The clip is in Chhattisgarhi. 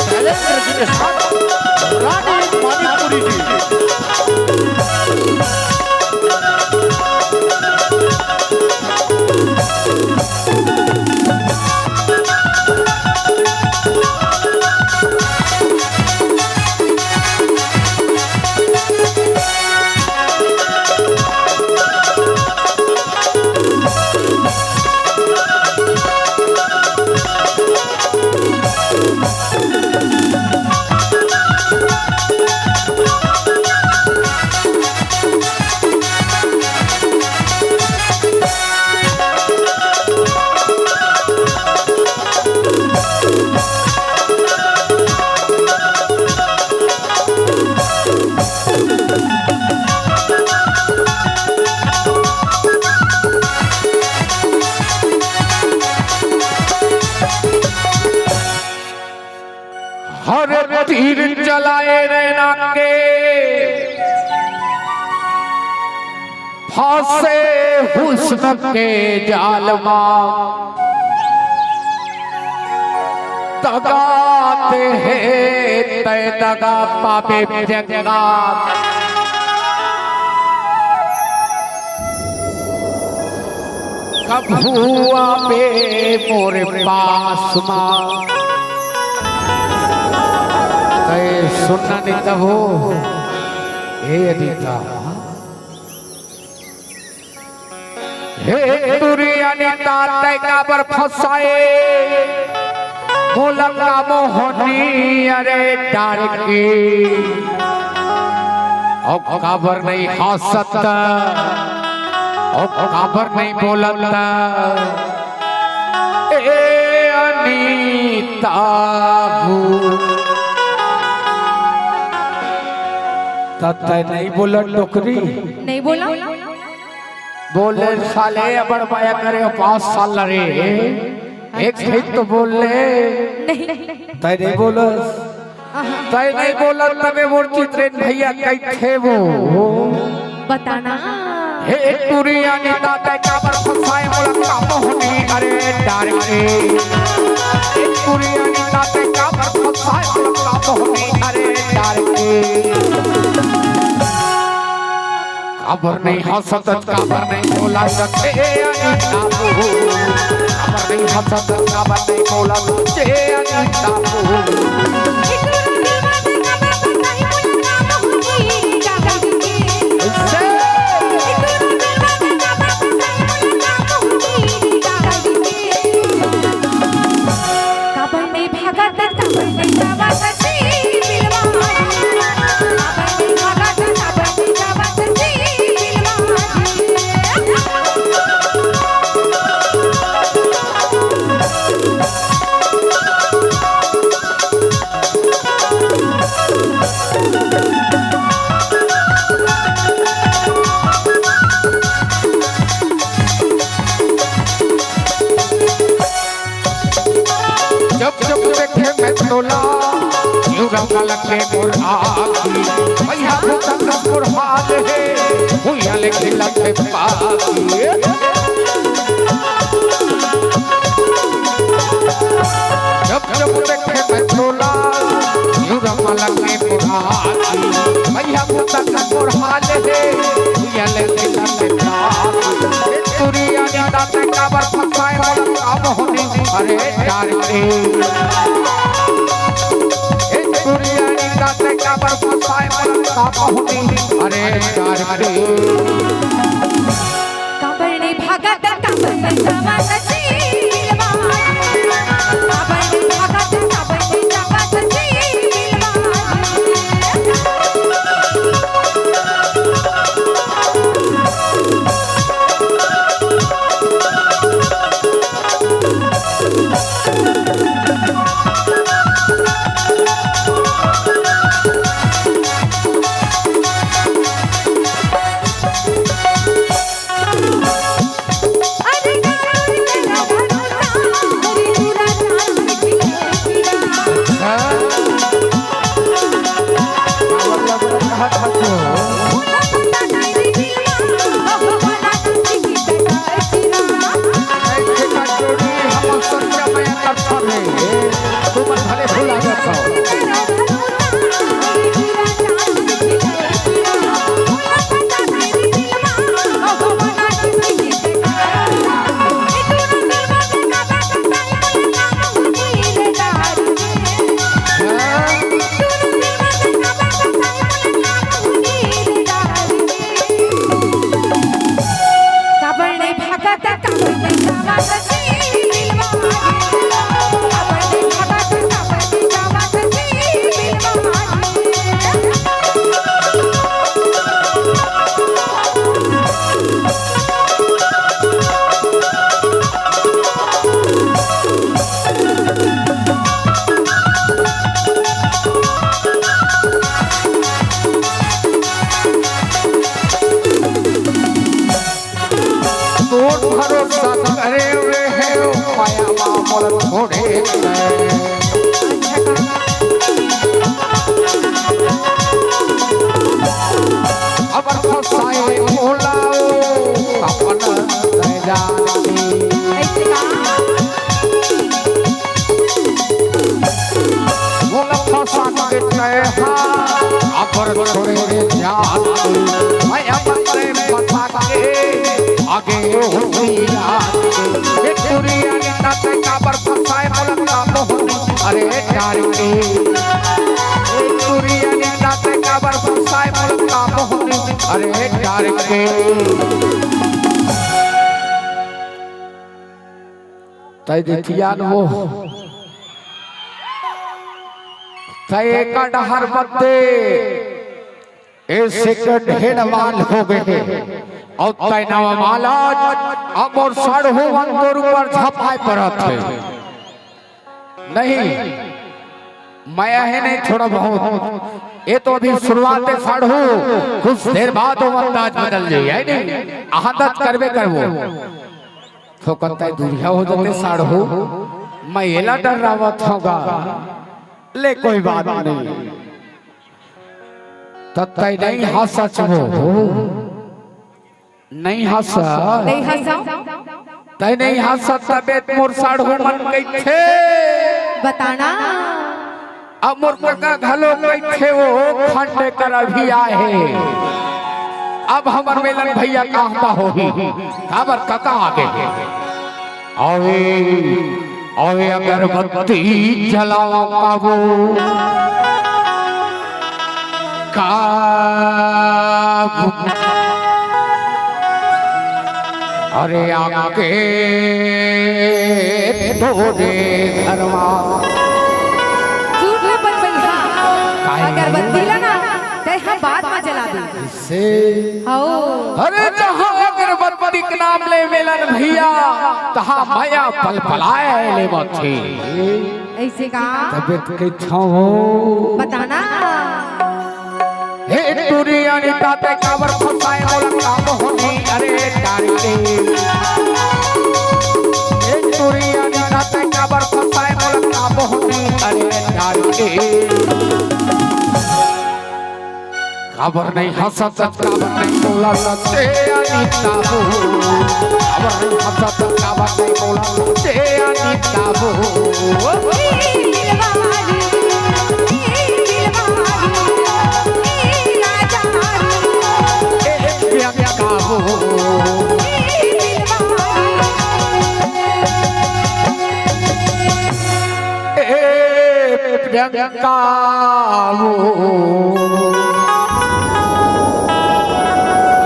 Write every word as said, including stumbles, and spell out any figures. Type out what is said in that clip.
शैलेंद्र जी के साथ रानी मणिपुरी जी। हर तीर चलाए रैना के, फंसे हुस्न के जाल मा। दगा दे हे तै दगा पाबे जंगा। कभू आबे मोरे पास मा। तै सुनना नहीं तब हो, हे अदिता। हे टुरी अनिता, तै काबर फंसाए मोला कामोहनी, अरे डार के। ओ काबर नहीं हंसत, ओ काबर नहीं बोलत, ए अनिता हो। त तै नहीं बोलत डोकरी? नहीं बोला। बोले साले, अबड़ मया करे, पाँच साल लड़े। एक घड़ी तो बोल ले। नहीं। तै नहीं बोलस। आहा। तै नहीं बोलस, तबे मोर चित्रेन भैया कइथे वो। बताना। हे टुरी अनिता, तै काबर फंसाए मोला कामोहनी, अरे डार के। हे टुरी अनिता, तै काबर फंसाए मोला कामोहनी, अरे डार के। काबर नहीं हंसत, काबर नहीं बोलत, ए अनिता हो। काबर नहीं हंसत, काबर नहीं बोलत, ए अनिता हो। जब जब देखे मैं तोला, यूं रंग लगे मोर आँखी। भैया भूतन मोर हाल हे, भुइयां ले खिलत हे पाखी। जब जब देखे मैं तोला, यूं रंग लगे मोर आँखी। भैया भूतन मोर हाल हे, भुइयां ले खिलत हे पाखी। ए टुरी अनिता, तै काबर फंसाए मोला कामोहनी, अरे डार के। ए टुरी अनिता, तै काबर फंसाए मोला कामोहनी, अरे डार के। काबर नहीं भागत, काबर नहीं जावत, काबर नहीं भागत, काबर नहीं जावत। ऐसे का जोड़ी हम सच्चा में करता रे, तुम भले भुला जाता हो। तोर भरोसा करे हुए है, माया मा मोल छोड़े तैं। अबर फसाए मोला ओ अपन दया। मोला फसा के तैं हा, अबर छोड़े जान। मैं अपन प्रेम फसा के आगे होती याद। ये दुनिया ने ताते काबर फसाए मोला का मोहनी, अरे डार के। ये दुनिया ने ताते काबर फसाए मोला का मोहनी, अरे डार के। तैं देखिया न वो, तैं एका डहर बत्ते, ए second hand माल हो गए हे, अउ तैं नवा माल आज, अब मोर साढ़ू मन तोर ऊपर झपाए परत हे। नहीं, मैं हे नहीं थोड़ा बहुत, ये तो अभी शुरुआत हे साढ़ू, कुछ देर बाद वो अंदाज बदल जाई, हे नहीं? आदत करबे करबो। थोकन तैं दूरिहा हो जाते साढ़ू, मैं एला डर्रावत हौं गा। ले कोई बात नहीं। त तैं नहीं हंसच वो। नहीं हंस। नहीं हंसव। तैं नहीं हंस तबे त मोर साढ़ू मन कहिथे। बताना। अब मोर कका घलो कहिथे वो खंडेकर अभी आए हे। अब हमर मिलन भैया कहता होही। काबर कका आगे हे। अवे, अवे अगरबत्ती जलाओ काबू। काबू। अरे आके तोरे घरवा। झूठ न बन भैया। काहे? अगरबत्ती ला ना, तैं हम बाद में जला दे। से। हौ। अरे जहाँ अगरबत्ती के नाम ले मिलन भैया, तहाँ मया पलपलाए लेवत हे। ऐसे का? तबे त कहिथौं। बताना। हे टूरी अनिता तैं काबर फसाए मोला का मोहनी, अरे डार के। हे टूरी अनिता तैं काबर फसाए मोला का मोहनी, अरे डार के। काबर नहीं हंसत, काबर नहीं बोलत, ए अनिता हो। काबर नहीं हंसत, काबर नहीं बोलत, ए अनिता हो। ए प्रियंका हो। ए प्रियंका हो।